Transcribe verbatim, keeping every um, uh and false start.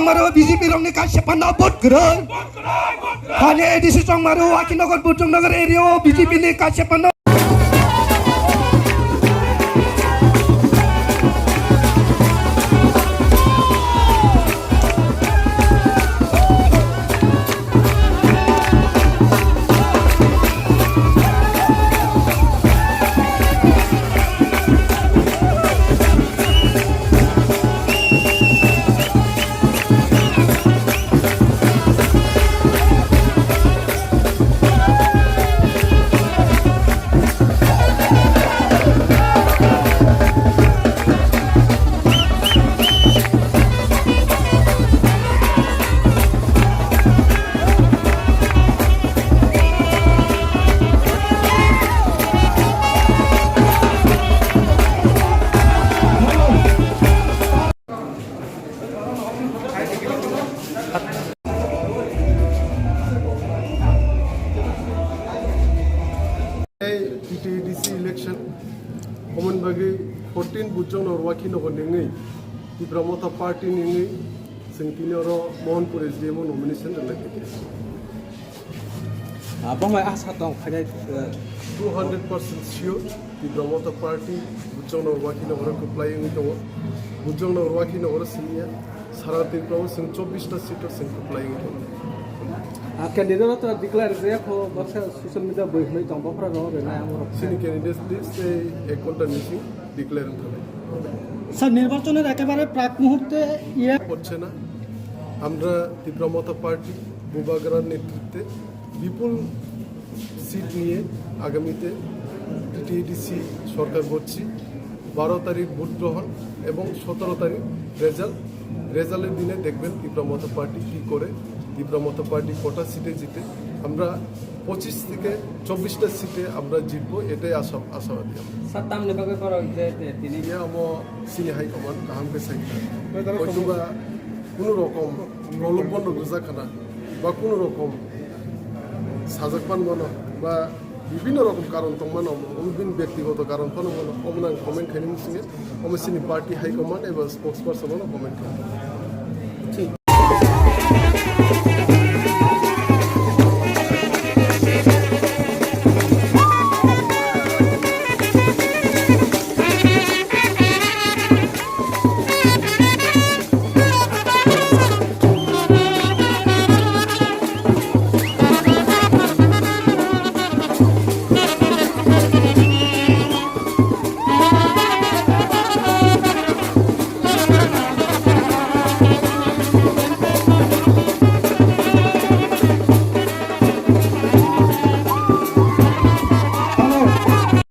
Chongmaro B J P rokni kaisa panna vote kwrwi. Thani A D C Chongmaro Wakinagar Bujongnagar area o B J P ni kaisa panna. Tei T T A D C election, omoni bagwi fourteen Bujongnagar Wakinagar ni wngwi Tipra Motha Party ni wngwi chwng tini oro Mohanpur S D M o nomination rwlai kha. Ah, bongbai asa tong khainai, eh, two hundred percent sure Tipra Motha Party Bujongnagar Wakinagar o kwplai wngwi tongo. Bujongnagar Wakinagar o siniya, sara Tripura o chwng chobbish ta seat o chwng kwplai wngwi tongo. Ah, candidate rok to declare je kho, baksa social media bui hwnwi tong, bophra rok rwnai amo rok. Chini candidate list tei ek ghonta ni simi declare wngkha. Sir, নির্বাচনের একেবারে প্রাক মুহূর্তে ইয়ে হচ্ছে না। আমরা ত্রিপুরা মথা পার্টি বুবাগ্রার নেতৃত্বে বিপুল সিট নিয়ে আগামীতে টিটিএডিসি সরকার গড়ছি। বারো তারিখ ভোট গ্রহণ এবং সতেরো তারিখ রেজাল্ট। রেজাল্টের দিনে দেখবেন ত্রিপুরা মথা পার্টি কী করে, ত্রিপুরা মথা পার্টি কটা সিটে জিতে। আমরা পঁচিশ থেকে চব্বিশটা সিটে আমরা জিতবো, এটাই আশা, আশাবাদী আমরা। স্যার, তামনি বাগে করা হয়েছে যে তিনি ইয়া, amo sini hai kaman kaham ke sai. Hoi, tara hoi, somo- tuba কোনো রকম প্রলোভন রোজা খানা বা কোনো রকম সাজাক পান মনো বা বিভিন্ন রকম কারণ tongmano, omo bini ব্যক্তিগত কারণ phano mano, omo nang comment khaini musinge, omo sini party high command eba spokesperson no comment khaini.